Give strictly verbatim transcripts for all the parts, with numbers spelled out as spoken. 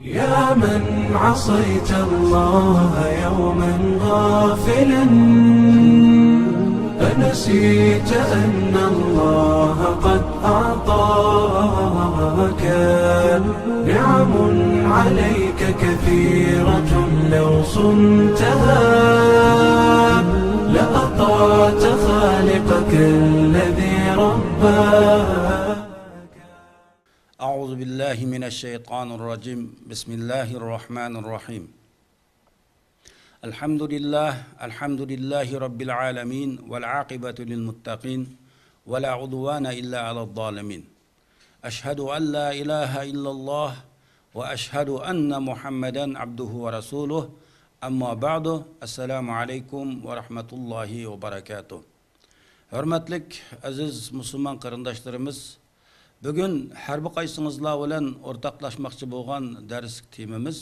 يا من عصيت الله يوما غافلا، أنسيت أن الله قد أعطاك نعم عليك كثيرة، لو صنتها لأطعت خالقك الذي رباك. أعوذ بالله من الشيطان الرجيم. بسم الله الرحمن الرحيم. الحمد لله، الحمد لله رب العالمين، والعاقبة للمتقين، ولا عدوان إلا على الظالمين. أشهد أن لا إله إلا الله، وأشهد أن محمدا عبده ورسوله. أما بعد، السلام عليكم ورحمة الله وبركاته. ھۆرمەتلىك ئەزىز مۇسۇلمان قېرىنداشلىرىمىز، بۈگۈن ھەر بىر قايسىڭىزلار بىلەن ئورتاقلاشماقچى بولغان دەرسلىك تېمىمىز،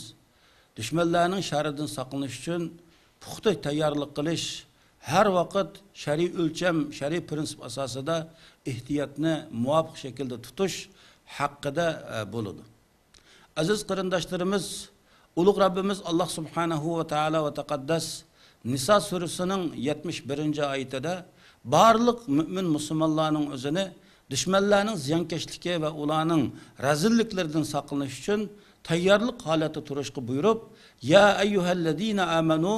دۈشمەنلەرنىڭ شەررىدىن ساقلىنىش ئۈچۈن پۇختا تەييارلىق قىلىش، ھەر ۋاقىت شەرئىي ئۆلچەم، شەرئىي پىرىنسىپ ئاساسىدا ئېھتىياتنى مۇۋاپىق شەكىلدە تۇتۇش ھەققىدە، ئە، بولىدۇ. ئەزىز قېرىنداشلىرىمىز، ئۇلۇغ رەببىمىز ئاللاھ سۇبھانەھۇ ۋە تائالا ۋە تەقەددەس نىسا سۈرىسىنىڭ يەتمىش بىرىنچى ئايىتىدە بارلىق مۆمىن مۇسۇلمانلارنىڭ ئۆزىنى دۈشمەنلەرنىڭ زىيانكەشلىكى ۋە ئۇلارنىڭ رەزىللىكلىرىدىن ساقلىنىش ئۈچۈن تەييارلىق ھالەتتە تۇرۇشقا بۇيرۇپ، يا ئەييۇھەللەزىنە ئامەنۇ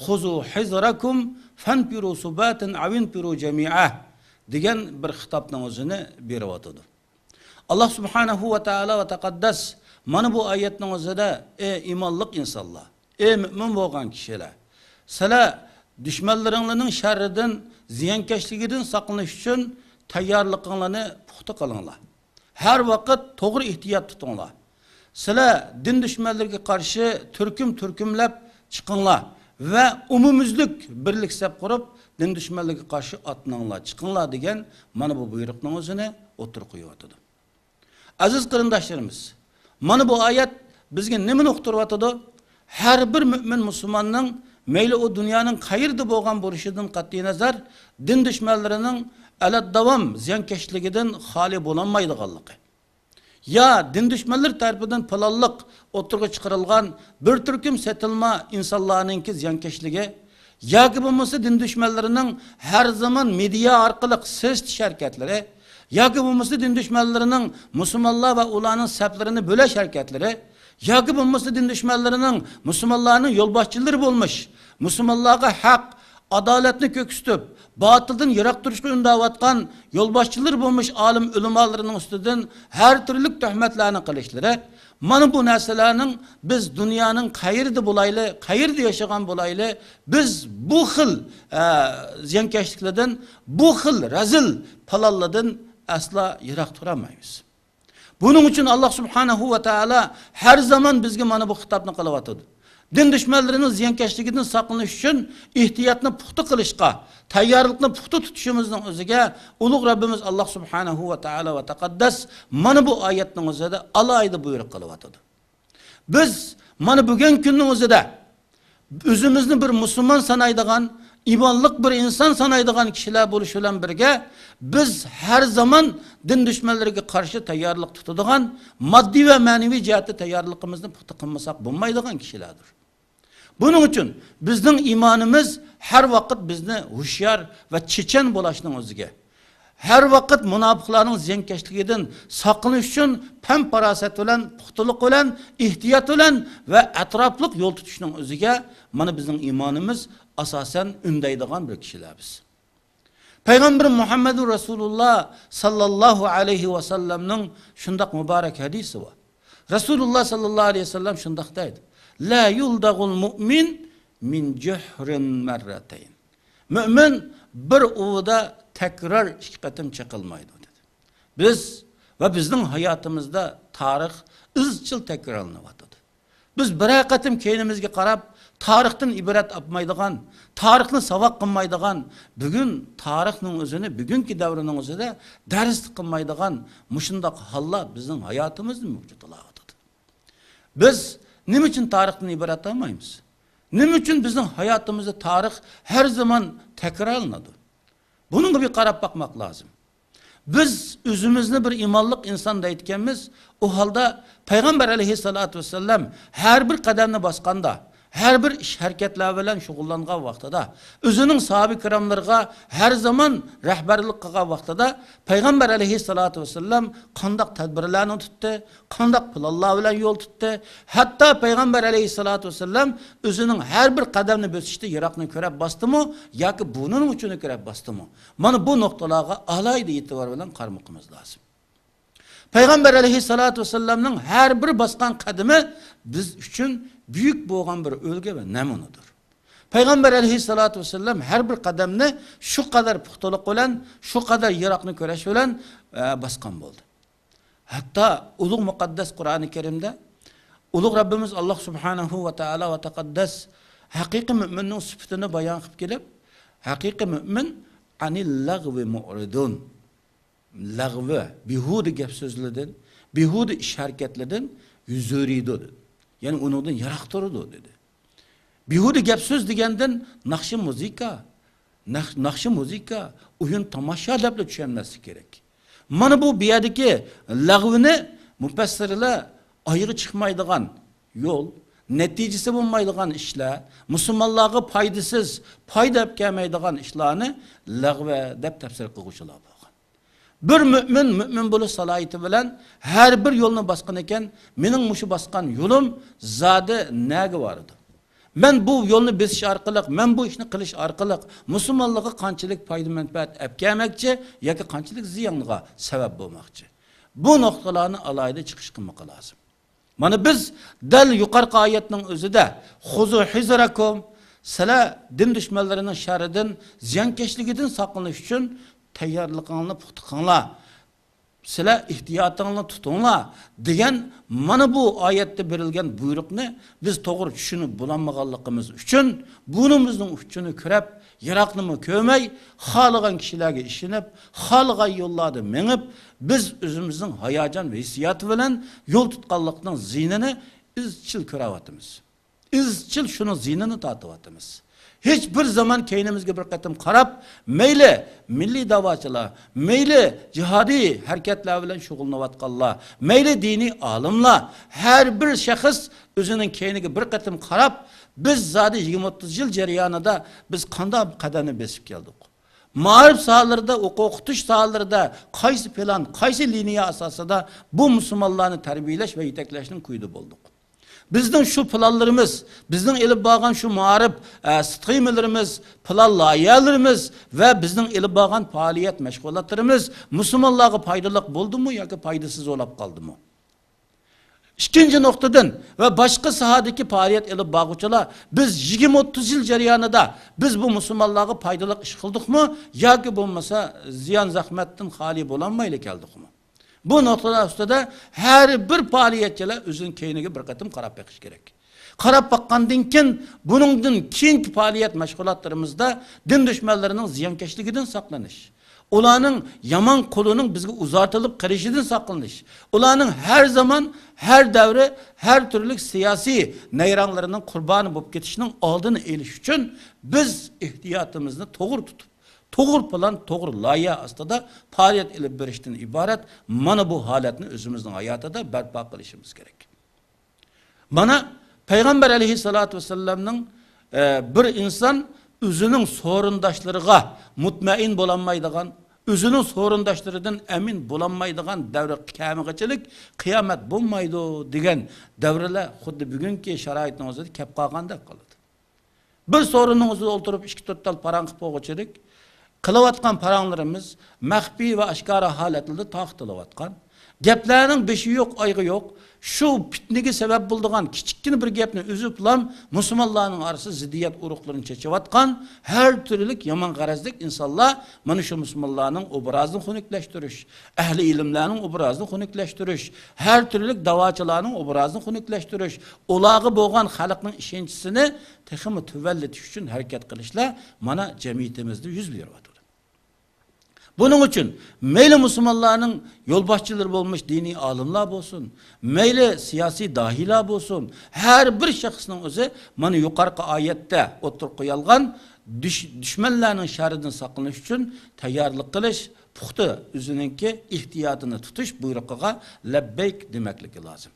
خۇزۇ ھىزرەكۇم فەنفىرۇ سۇباتىن ئەۋ ئىنفىرۇ جەمىئە دېگەن بىر خىتابنىڭ ئۆزىنى بېرىۋاتىدۇ. ئاللاھ سۇبھانەھۇ ۋە تائالا ۋە تەقەددەس مانا بۇ ئايەتنىڭ ئۆزىدە، ئەي ئىمانلىق ئىنسانلار، ئەي مۆمىن بولغان كىشىلەر، سىلەر دۈشمەنلىرىڭلارنىڭ شەررىدىن، زىيانكەشلىكىدىن ساقلىنىش ئۈچۈن تەييارلىقىڭلارنى پۇختا قىلىڭلار. ھەر ۋاقىت توغرا ئېھتىيات تۇتۇڭلار. سىلەر دىن دۈشمەنلىرىگە قارشى تۈركۈم-تۈركۈملەپ چىقىڭلار ۋە ئومۇميۈزلۈك بىرلىك سەپ قۇرۇپ، دىن دۈشمەنلىرىگە قارشى ئاتلىنىڭلار، چىقىڭلار دېگەن مانا بۇ بۇيرۇقنىڭ ئۆزىنى ئوتتۇرىغا قويۇۋاتىدۇ. ئەزىز قېرىنداشلىرىمىز، مانا بۇ ئايەت بىزگە نېمىنى ئۇقتۇرۇۋاتىدۇ؟ ھەر بىر مۆمىن مۇسۇلماننىڭ، مەيلى ئۇ دۇنيانىڭ قەيىرىدە بولغان بولۇشىدىن قەتئىينەزەر، دىن دۈشمەنلىرىنىڭ ئەلەتداۋام زىيانكەشلىكىدىن خالىي بولالمايدىغانلىقى، يا دىن دۈشمەنلىرى تەرىپىدىن پىلانلىق ئوتتۇرىغا چىقىرىلغان بىر تۈركۈم سېتىلما ئىنسانلارنىڭكى زىيانكەشلىكى، ياكى بولمىسا دىن دۈشمەنلىرىنىڭ ھەر زامان مېدىيا ئارقىلىق سېسىتىش ھەرىكەتلىرى، ياكى بولمىسا دىن دۈشمەنلىرىنىڭ مۇسۇلمانلار ۋە ئۇلارنىڭ سەپلىرىنى بۆلەش ھەرىكەتلىرى، ياكى بولمىسا دىن دۈشمەنلىرىنىڭ مۇسۇلمانلارنىڭ يولباشچىلىرى بولمىش، مۇسۇلمانلارغا ھەق، ئادالەتنى كۆكسىتىپ، باتىلدىن يىراق تۇرۇشقا ئۈندەۋاتقان يولباشچىلىرى بولمىش ئالىم ئۆلىمالىرىنىڭ ئۈستىدىن ھەر تۈرلۈك تۆھمەتلەرنى قىلىشلىرى، مانا بۇ نەرسىلەرنىڭ بىز دۇنيانىڭ قەيىرىدە بولايلى، قەيىرىدە ياشىغان بولايلى، بىز بۇ خىل، ئە، زىيانكەشلىكلەردىن، بۇ خىل رەزىل پالانلاردىن ئەسلا يىراق تۇرالمايمىز. بۇنىڭ ئۈچۈن ئاللاھ سۇبھانەھۇ ۋە تائالا ھەر زامان بىزگە مانا بۇ خىتابنى قىلىۋاتىدۇ. دىن دۈشمەنلىرىنىڭ زىيانكەشلىكىدىن ساقلىنىش ئۈچۈن ئېھتىياتنى پۇختا قىلىشقا، تەييارلىقنى پۇختا تۇتۇشىمىزنىڭ ئۆزىگە ئۇلۇغ رەببىمىز ئاللاھ سۇبھانەھۇ ۋە تائالا ۋە تەقەددەس مانا بۇ ئايەتنىڭ ئۆزىدە ئالاھىدە بۇيرۇق قىلىۋاتىدۇ. بىز مانا بۈگۈنكى كۈننىڭ ئۆزىدە ئۆزىمىزنى بىر مۇسۇلمان سانايدىغان، ئىمانلىق بىر ئىنسان سانايدىغان كىشىلەر بولۇش بىلەن بىرگە، بىز ھەر زامان دىن دۈشمەنلىرىگە قارشى تەييارلىق تۇتىدىغان، ماددىي ۋە مەنىۋى جەھەتتە تەييارلىقىمىزنى پۇختا قىلمىساق بولمايدىغان كىشىلەردۇر. بۇنىڭ ئۈچۈن بىزنىڭ ئىمانىمىز ھەر ۋاقىت بىزنى ھوشيار ۋە چېچەن بولۇشنىڭ ئۆزىگە، ھەر ۋاقىت مۇناپىقلارنىڭ زىيانكەشلىكىدىن ساقلىنىش ئۈچۈن پەم-پاراسەت بىلەن، پۇختىلىق بىلەن، ئېھتىيات بىلەن ۋە ئەتراپلىق يول تۇتۇشنىڭ ئۆزىگە مانا بىزنىڭ ئىمانىمىز ئاساسەن ئۈندەيدىغان بىر كىشىلەر بىز. پەيغەمبىرىم مۇھەممەدۇر رەسۇلۇللا ساللاللاھۇ ئەلەيھى ۋەسەللەمنىڭ شۇنداق مۇبارەك ھەدىسى بار. رەسۇلۇللا ساللاللاھۇ ئەلەيھى ۋەسەللەم شۇنداق دەيدۇ: لا يۇلدەغۇل مۇئمىن مىن جۇھرىن مەررەتەين. مۆمىن بىر ئۇۋىدا تەكرار ئىككى قېتىم چېقىلمايدۇ، دېدى. بىز ۋە بىزنىڭ ھاياتىمىزدا تارىخ ئىزچىل تەكرارلىنىۋاتىدۇ. بىز بىرەر قېتىم كەينىمىزگە قاراپ، تارىختىن ئىبرەت ئاپمايدىغان، تارىخنى ساۋاق قىلمايدىغان، بۈگۈن تارىخنىڭ ئۆزىنى، بۈگۈنكى دەۋرنىڭ ئۆزىدە دەرس قىلمايدىغان مۇشۇنداق ھاللار بىزنىڭ ھاياتىمىزدا مەۋجۇت بولاۋاتىدۇ. بىز نېمە ئۈچۈن تارىختىن ئىبرەت ئالمايمىز؟ نېمە ئۈچۈن بىزنىڭ ھاياتىمىزدا تارىخ ھەر زامان تەكرارلىنىدۇ؟ بۇنىڭغا بىر قاراپ باقماق لازىم. بىز ئۆزىمىزنى بىر ئىمانلىق ئىنسان دەيدىكەنمىز، ئۇ ھالدا پەيغەمبەر ئەلەيھىسسالاتۇ ۋەسسالام ھەر بىر قەدەمنى باسقاندا، ھەر بىر ئىش ھەرىكەتلەر بىلەن شۇغۇللانغان ۋاقتىدا، ئۆزىنىڭ ساھابە كىراملىرىغا ھەر زامان رەھبەرلىك قىلغان ۋاقتىدا، پەيغەمبەر ئەلەيھىسسالاتۇ ۋەسسالام قانداق تەدبىرلەرنى تۇتتى، قانداق پىلانلار بىلەن يول تۇتتى، ھەتتا پەيغەمبەر ئەلەيھىسسالاتۇ ۋەسسالام ئۆزىنىڭ ھەر بىر قەدەمنى بۆسۈشتە يىراقنى كۆرەپ باستىمۇ ياكى بۇرنىنىڭ ئۇچىنى كۆرەپ باستىمۇ؟ مانا بۇ نۇقتىلارغا ئالاھىدە ئېتىبار بىلەن قارىمىقىمىز لازىم. پەيغەمبەر ئەلەيھىسسالاتۇ ۋەسسالامنىڭ ھەر بىر باسقان قەدىمى بىز ئۈچۈن بۈيۈك بولغان بىر ئۈلگە ۋە نەمۇنىدۇر. پەيغەمبەر ئەلەيھىسسالاتۇ ۋەسسالام ھەر بىر قەدەمنى شۇ قەدەر پۇختىلىق بىلەن، شۇ قەدەر يىراقنى كۆرۈش بىلەن، ئە، باسقان بولدى. ھەتتا ئۇلۇغ مۇقەددەس قۇرئانى كەرىمدە ئۇلۇغ رەببىمىز ئاللاھ سۇبھانەھۇ ۋە تائالا ۋە تەقەددەس ھەقىقىي مۆمىننىڭ سۈپىتىنى بايان قىلىپ كېلىپ، ھەقىقىي مۆمىن ئەنىل لەغۋى مۇئرىدۇن. لەغۋى، بىھۇدە گەپ سۆزلىرىدىن، بىھۇدە ئىش ھەرىكەتلىرىدىن يۈز ئۆرۈيدۇ دېدى. يەنى ئۇنىڭدىن يىراق تۇرىدۇ دېدى. بىھۇدە گەپ سۆز دېگەندىن ناخشا مۇزىكا، ناخ-، ناخشا مۇزىكا، ئويۇن تاماشا دەپلا چۈشەنمەسلىك كېرەك. مانا بۇ بۇ يەردىكى لەغۋىنى مۇپەسسىرلەر ئايىغى چىقمايدىغان يول، نەتىجىسى بولمايدىغان ئىشلار، مۇسۇلمانلارغا پايدىسىز، پايدا ئەپ كەلمەيدىغان ئىشلارنى لەغۋە دەپ تەپسىر قىلغۇچىلار بولغان. بىر مۆمىن مۆمىن بولۇش سالاھىيىتى بىلەن ھەر بىر يولنى باسقان ئىكەن، مېنىڭ مۇشۇ باسقان يولۇم زادى نەگە بارىدۇ؟ مەن بۇ يولنى بېسىش ئارقىلىق، مەن بۇ ئىشنى قىلىش ئارقىلىق مۇسۇلمانلارغا قانچىلىك پايدا مەنپەئەت ئەپ كەلمەكچى ياكى قانچىلىك زىيانغا سەۋەب بولماقچى؟ بۇ نۇقتىلارنى ئالاھىدە چىقىش قىلمىقى لازىم. مانا بىز دەل يۇقىرىقى ئايەتنىڭ ئۆزىدە، خۇزۇ ھىزرەكۇم، سىلەر دىن دۈشمەنلىرىنىڭ شەررىدىن، زىيانكەشلىكىدىن ساقلىنىش ئۈچۈن تەييارلىقىڭلارنى پۇختا قىلىڭلار، سىلەر ئېھتىياتىڭلارنى تۇتۇڭلار دېگەن مانا بۇ ئايەتتە بېرىلگەن بۇيرۇقنى بىز توغرا چۈشىنىپ بولالمىغانلىقىمىز ئۈچۈن، بۇرنىمىزنىڭ ئۇچىنى كۆرۈپ، يىراقنىمۇ كۆرمەي، خالىغان كىشىلەرگە ئىشىنىپ، خالىغان يوللاردا مېڭىپ، بىز ئۆزىمىزنىڭ ھاياجان ۋە ھېسسىياتى بىلەن يول تۇتقانلىقنىڭ زىيىنىنى ئىزچىل كۆرۈۋاتىمىز. ئىزچىل شۇنىڭ زىيىنىنى تارتىۋاتىمىز. ھېچ بىر زامان كەينىمىزگە بىر قېتىم قاراپ، مەيلى مىللىي داۋاچىلار، مەيلى جىھادىي ھەرىكەتلەر بىلەن شۇغۇللىنىۋاتقانلار، مەيلى دىنىي ئالىملار، ھەر بىر شەخس ئۆزىنىڭ كەينىگە بىر قېتىم قاراپ، بىز زادى يىگىرمە ئوتتۇز يىل جەريانىدا بىز قانداق قەدەمنى بېسىپ كەلدۇق؟ مائارىپ ساھەلىرىدە، ئوقۇتۇش ساھەلىرىدە قايسى پىلان، قايسى لىنىيە ئاساسىدا بۇ مۇسۇلمانلارنى تەربىيەلەش ۋە يېتەكلەشنىڭ كويىدا بولدۇق؟ بىزنىڭ شۇ پىلانلىرىمىز، بىزنىڭ ئېلىپ بارغان شۇ مائارىپ، ئە، سىستېمىلىرىمىز، پىلان لايىھەلىرىمىز ۋە بىزنىڭ ئېلىپ بارغان پائالىيەت مەشغۇلاتلىرىمىز مۇسۇلمانلارغا پايدىلىق بولدىمۇ ياكى پايدىسىز بولاپ قالدىمۇ؟ ئىككىنچى نۇقتىدىن، ۋە باشقا ساھەدىكى پائالىيەت ئېلىپ بارغۇچىلار، بىز يىگىرمە ئوتتۇز يىل جەريانىدا بىز بۇ مۇسۇلمانلارغا پايدىلىق ئىش قىلدۇقمۇ ياكى بولمىسا زىيان زەخمەتتىن خالىي بولالمايلا كەلدۇقمۇ؟ بۇ نۇقتىلار ئۈستىدە ھەر بىر پائالىيەتچىلەر ئۆزىنىڭ كەينىگە بىر قېتىم قاراپ بېقىشى كېرەك. قاراپ باققاندىن كېيىن، بۇنىڭدىن كېيىنكى پائالىيەت مەشغۇلاتلىرىمىزدا دىن دۈشمەنلىرىنىڭ زىيانكەشلىكىدىن ساقلىنىش، ئۇلارنىڭ يامان قولىنىڭ بىزگە ئۇزارتىلىپ قېلىشىدىن ساقلىنىش، ئۇلارنىڭ ھەر زامان، ھەر دەۋرى، ھەر تۈرلۈك سىياسىي نەيرەڭلىرىنىڭ قۇربانى بولۇپ كېتىشىنىڭ ئالدىنى ئېلىش ئۈچۈن بىز ئېھتىياتىمىزنى توغرا تۇتۇپ، توغرا پىلان، توغرا لايىھە ئاستىدا پائالىيەت ئېلىپ بېرىشتىن ئىبارەت مانا بۇ ھالەتنى ئۆزىمىزنىڭ ھاياتىدا بەرپا قىلىشىمىز كېرەك. مانا، پەيغەمبەر ئەلەيھىسسالاتۇ ۋەسسالامنىڭ، ئە، بىر ئىنسان ئۆزىنىڭ سورۇنداشلىرىغا مۇتمەئىن بولالمايدىغان، ئۆزىنىڭ سورۇنداشلىرىدىن ئەمىن بولالمايدىغان دەۋرى كەلمىگۈچىلىك قىيامەت بولمايدۇ دېگەن دەۋرلەر خۇددى بۈگۈنكى شارائىتنىڭ ئۆزىدە كەپ قالغاندەك قىلىدۇ. بىر سورۇننىڭ ئۆزىدە ئولتۇرۇپ ئىككى تۆت تال پاراڭ قىلىپ بولغۇچىلىك، قىلىۋاتقان پاراڭلىرىمىز مەخپىي ۋە ئاشكارا ھالەتلەردە تارقىتىلىۋاتقان. گەپلەرنىڭ بېشى يوق، ئايىغى يوق. شۇ پىتنىگە سەۋەب بولىدىغان كىچىككىنە بىر گەپنى ئۈزۈپلا مۇسۇلمانلارنىڭ ئارىسىدا زىددىيەت ئۇرۇقلىرىنى چېچىۋاتقان ھەر تۈرلۈك يامان غەرەزلىك ئىنسانلار مانا شۇ مۇسۇلمانلارنىڭ ئوبرازىنى خۇنۈكلەشتۈرۈش، ئەھلى ئىلىملەرنىڭ ئوبرازىنى خۇنۈكلەشتۈرۈش، ھەر تۈرلۈك داۋاچىلارنىڭ ئوبرازىنى خۇنۈكلەشتۈرۈش، ئۇلارغا بولغان خەلقنىڭ ئىشەنچىسىنى تېخىمۇ تۆۋەنلىتىش ئۈچۈن ھەرىكەت قىلىشلار مانا جەمئىيىتىمىزدە يۈز بېرىۋاتىدۇ. بۇنىڭ ئۈچۈن مەيلى مۇسۇلمانلارنىڭ يولباشچىلىرى بولمىش دىنىي ئالىملار بولسۇن، مەيلى سىياسىي داھىيلار بولسۇن، ھەر بىر شەخسنىڭ ئۆزى مانا يۇقىرىقى ئايەتتە ئوتتۇرىغا قويۇلغان دۈش-، دۈشمەنلەرنىڭ شەررىدىن ساقلىنىش ئۈچۈن تەييارلىق قىلىش، پۇختا ئۆزىنىڭكى ئېھتىياتىنى تۇتۇش بۇيرۇقىغا لەببەيك دېمەكلىكى لازىم.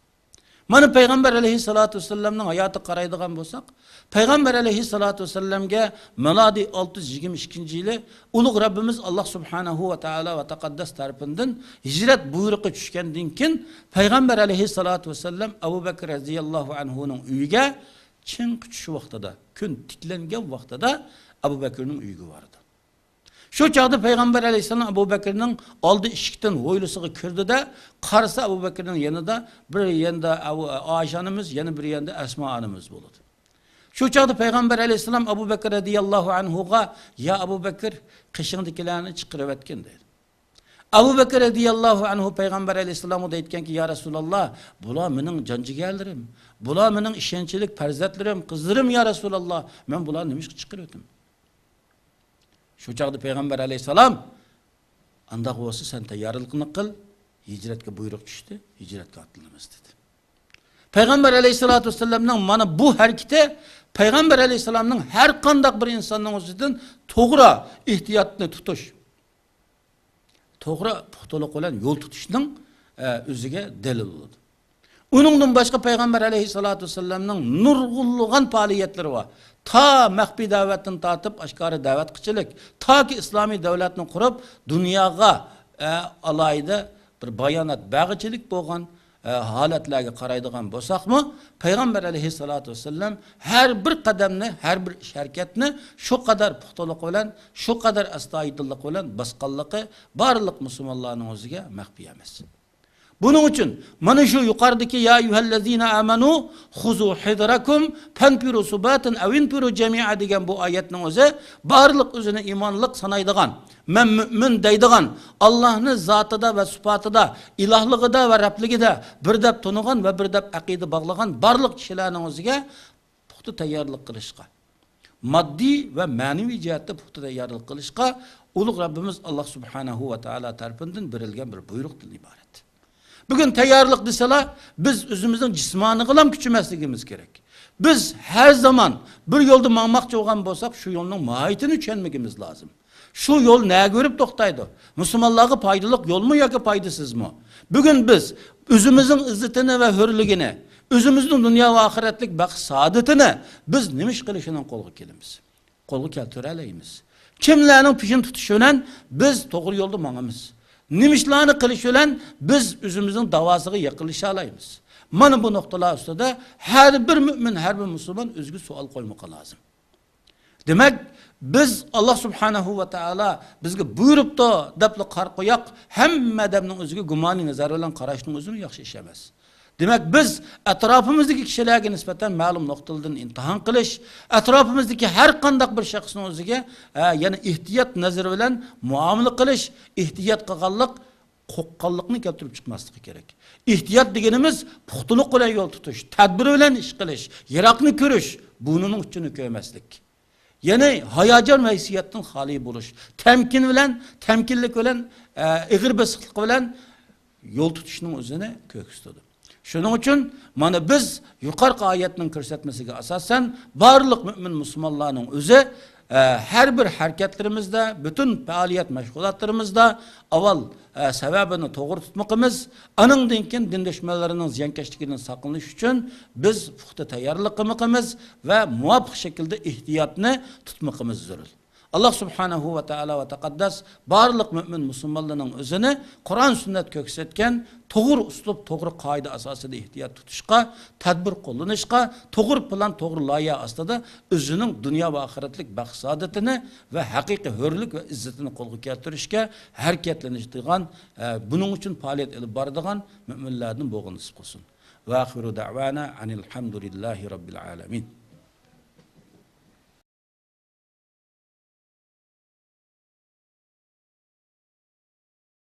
مانا پەيغەمبەر ئەلەيھىسسالاتۇ ۋەسسالامنىڭ ھاياتىغا قارايدىغان بولساق، پەيغەمبەر ئەلەيھىسسالاتۇ ۋەسسالامگە مىلادىي ئالتە يۈز يىگىرمە ئىككىنچى يىلى ئۇلۇغ رەببىمىز ئاللاھ سۇبھانەھۇ ۋە تائالا ۋە تەقەددەس تەرىپىندىن ھىجرەت بۇيرۇقى چۈشكەندىن كېيىن، پەيغەمبەر ئەلەيھىسسالاتۇ ۋەسسالام ئەبۇ بەكىر رەزىياللاھۇ ئەنھۇنىڭ ئۆيىگە چىڭ قۇچۇش ۋاقتىدا، كۈن تىكلەنگەن ۋاقتىدا ئەبۇ بەكرنىڭ ئۆيىگە بارىدۇ. شۇ چاغدا پەيغەمبەر ئەلەيھىسسالام ئەبۇ بەكرنىڭ ئالدى ئىشىكتىن ھويلىسىغا كىردى-دە، قارىسا ئەبۇ بەكرنىڭ يېنىدا بىر يېنىدا ئەبۇ، ئائىشە ئانىمىز، يەنە بىر يېنىدا ئەسما ئانىمىز بولىدۇ. شۇ چاغدا پەيغەمبەر ئەلەيھىسسالام ئەبۇ بەكر رەزىياللاھۇ ئەنھۇغا، يا ئەبۇ بەكر، قېشىڭدىكىلەرنى چىقىرىۋەتكىن دەيدۇ. ئەبۇ بەكر رەزىياللاھۇ ئەنھۇ پەيغەمبەر ئەلەيھىسسالامغا دەيدىكەنكى، يا رەسۇلاللاھ، بۇلار مېنىڭ جان جىگەرلىرىم، بۇلار مېنىڭ ئىشەنچلىك پەرزەنتلىرىم، قىزلىرىم، يا رەسۇلاللاھ، مەن بۇلارنى نېمىشقا چىقىرىۋېتىمەن؟ شۇ چاغدا پەيغەمبەر ئەلەيھىسسالام، ئانداق بولسا سەن تەييارلىقىنى قىل، ھىجرەتكە بۇيرۇق چۈشتى، ھىجرەتكە ئاتلىنىمىز دېدى. پەيغەمبەر ئەلەيھىسسالاتۇ ۋەسسالامنىڭ مانا بۇ ھەرىكىتى پەيغەمبەر ئەلەيھىسسالامنىڭ ھەر قانداق بىر ئىنساننىڭ ئۆزىدىن توغرا ئېھتىياتنى تۇتۇش، توغرا پۇختىلىق بىلەن يول تۇتۇشنىڭ، ئە، ئۆزىگە دەلىل بولىدۇ. ئۇنىڭدىن باشقا پەيغەمبەر ئەلەيھىسسالاتۇ ۋەسسالامنىڭ نۇرغۇنلىغان پائالىيەتلىرى بار. تا مەخپىي دەۋەتتىن تارتىپ ئاشكارا دەۋەت قىلىشلىق، تاكى ئىسلامىي دۆلەتنى قۇرۇپ، دۇنياغا، ئە، ئالاھىدە بىر بايانات بەرگۈچىلىك بولغان، ئە، ھالەتلەرگە قارايدىغان بولساقمۇ، پەيغەمبەر ئەلەيھىسسالاتۇ ۋەسسالام ھەر بىر قەدەمنى، ھەر بىر ئىش ھەرىكەتنى شۇ قەدەر پۇختىلىق بىلەن، شۇ قەدەر ئەستايىدىللىق بىلەن باسقانلىقى بارلىق مۇسۇلمانلارنىڭ ئۆزىگە مەخپىي ئەمەس. بۇنىڭ ئۈچۈن مانا شۇ يۇقىرىدىكى يا ئەييۇھەللەزىنە ئامەنۇ خۇزۇ ھىزرەكۇم فەنفىرۇ سۇباتىن ئەۋ ئىنفىرۇ جەمىئا دېگەن بۇ ئايەتنىڭ ئۆزى بارلىق ئۆزىنى ئىمانلىق سانايدىغان، مەن مۆمىن دەيدىغان، ئاللاھنى زاتىدا ۋە سۈپاتىدا، ئىلاھلىقىدا ۋە رەبلىكىدە بىر دەپ تونۇغان ۋە بىر دەپ ئەقىدە باغلىغان بارلىق كىشىلەرنىڭ ئۆزىگە پۇختا تەييارلىق قىلىشقا، ماددىي ۋە مەنىۋى جەھەتتە پۇختا تەييارلىق قىلىشقا ئۇلۇغ رەببىمىز ئاللاھ سۇبھانەھۇ ۋە تائالا تەرىپىندىن بېرىلگەن بىر بۇيرۇقتىن ئىبارەت. بۈگۈن تەييارلىق دېسىلا، بىز ئۆزىمىزنىڭ جىسمانىيغىلا كۈچىمەسلىكىمىز كېرەك. بىز ھەر زامان بىر يولدا ماڭماقچى بولغان بولساق، شۇ يولنىڭ ماھىيىتىنى چۈشەنمىگىمىز لازىم. شۇ يول نەگە بېرىپ توختايدۇ؟ مۇسۇلمانلارغا پايدىلىق يولمۇ ياكى پايدىسىزمۇ؟ بۈگۈن بىز ئۆزىمىزنىڭ ئىززىتىنى ۋە ھۆرلۈكىنى، ئۆزىمىزنىڭ دۇنيا ۋە ئاخىرەتلىك بەخت سائادىتىنى بىز نېمە ئىش قىلىش بىلەن قولغا كېلىمىز؟ قولغا كەلتۈرەلەيمىز؟ كىملەرنىڭ پېشىنى تۇتۇش بىلەن بىز توغرا يولدا ماڭىمىز؟ نېمە ئىشلارنى قىلىش بىلەن بىز ئۆزىمىزنىڭ داۋاسىغا يېقىنلىشالايمىز؟ مانا بۇ نۇقتىلار ئۈستىدە ھەر بىر مۆمىن، ھەر بىر مۇسۇلمان ئۆزىگە سوئال قويمىقى لازىم. دېمەك، بىز ئاللاھ سۇبھانەھۇ ۋە تائالا بىزگە بۇيرۇپتۇ دەپلا قارا قوياق، ھەممە ئادەمنىڭ ئۆزىگە گۇمانىي نەزەر بىلەن قاراشنىڭ ئۆزىمۇ ياخشى ئىش ئەمەس. دېمەك، بىز ئەتراپىمىزدىكى كىشىلەرگە نىسبەتەن مەلۇم نۇقتىلىدىن ئىمتىھان قىلىش، ئەتراپىمىزدىكى ھەر قانداق بىر شەخسنىڭ ئۆزىگە، ئە، يەنە ئېھتىيات نەزىرى بىلەن مۇئامىلە قىلىش، ئېھتىيات قىلغانلىق قورققانلىقنى كەلتۈرۈپ چىقماسلىقى كېرەك. ئېھتىيات دېگىنىمىز پۇختىلىق بىلەن يول تۇتۇش، تەدبىر بىلەن ئىش قىلىش، يىراقنى كۆرۈش، بۇرنىنىڭ ئۇچىنى كۆرمەسلىك. يەنى ھاياجان ۋە ھېسسىياتتىن خالىي بولۇش، تەمكىن بىلەن، تەمكىنلىك بىلەن، ئە، ئېغىر بېسىقلىق بىلەن يول تۇتۇشنىڭ ئۆزىنى كۆرسىتىدۇ. شۇنىڭ ئۈچۈن مانا بىز يۇقىرىقى ئايەتنىڭ كۆرسەتمىسىگە ئاساسەن، بارلىق مۆمىن مۇسۇلمانلارنىڭ ئۆزى، ئە، ھەر بىر ھەرىكەتلىرىمىزدە، پۈتۈن پائالىيەت مەشغۇلاتلىرىمىزدا ئاۋۋال، ئە، سەۋەبىنى توغرا تۇتمىقىمىز، ئانىڭدىن كېيىن دىن دۈشمەنلىرىنىڭ زىيانكەشلىكىدىن ساقلىنىش ئۈچۈن بىز پۇختا تەييارلىق قىلمىقىمىز ۋە مۇۋاپىق شەكىلدە ئېھتىياتنى تۇتمىقىمىز زۆرۈر. ئاللاھ سۇبھانەھۇ ۋە تائالا ۋە تەقەددەس بارلىق مۆمىن مۇسۇلمانلارنىڭ ئۆزىنى قۇرئان سۈننەت كۆرسەتكەن توغرا ئۇسلۇب، توغرا قائىدە ئاساسىدا ئېھتىيات تۇتۇشقا، تەدبىر قوللىنىشقا، توغرا پىلان، توغرا لايىھە ئاستىدا ئۆزىنىڭ دۇنيا ۋە ئاخىرەتلىك بەخت سائادىتىنى ۋە ھەقىقىي ھۆرلۈك ۋە ئىززىتىنى قولغا كەلتۈرۈشكە ھەرىكەتلىنىدىغان، ئە، بۇنىڭ ئۈچۈن پائالىيەت ئېلىپ بارىدىغان مۆمىنلەردىن بولغىنى نېسىپ قىلسۇن. ۋە ئاخىرۇ دەئۋانا ئەنىل ھەمدۇلىللاھى رەببىل ئالەمىن.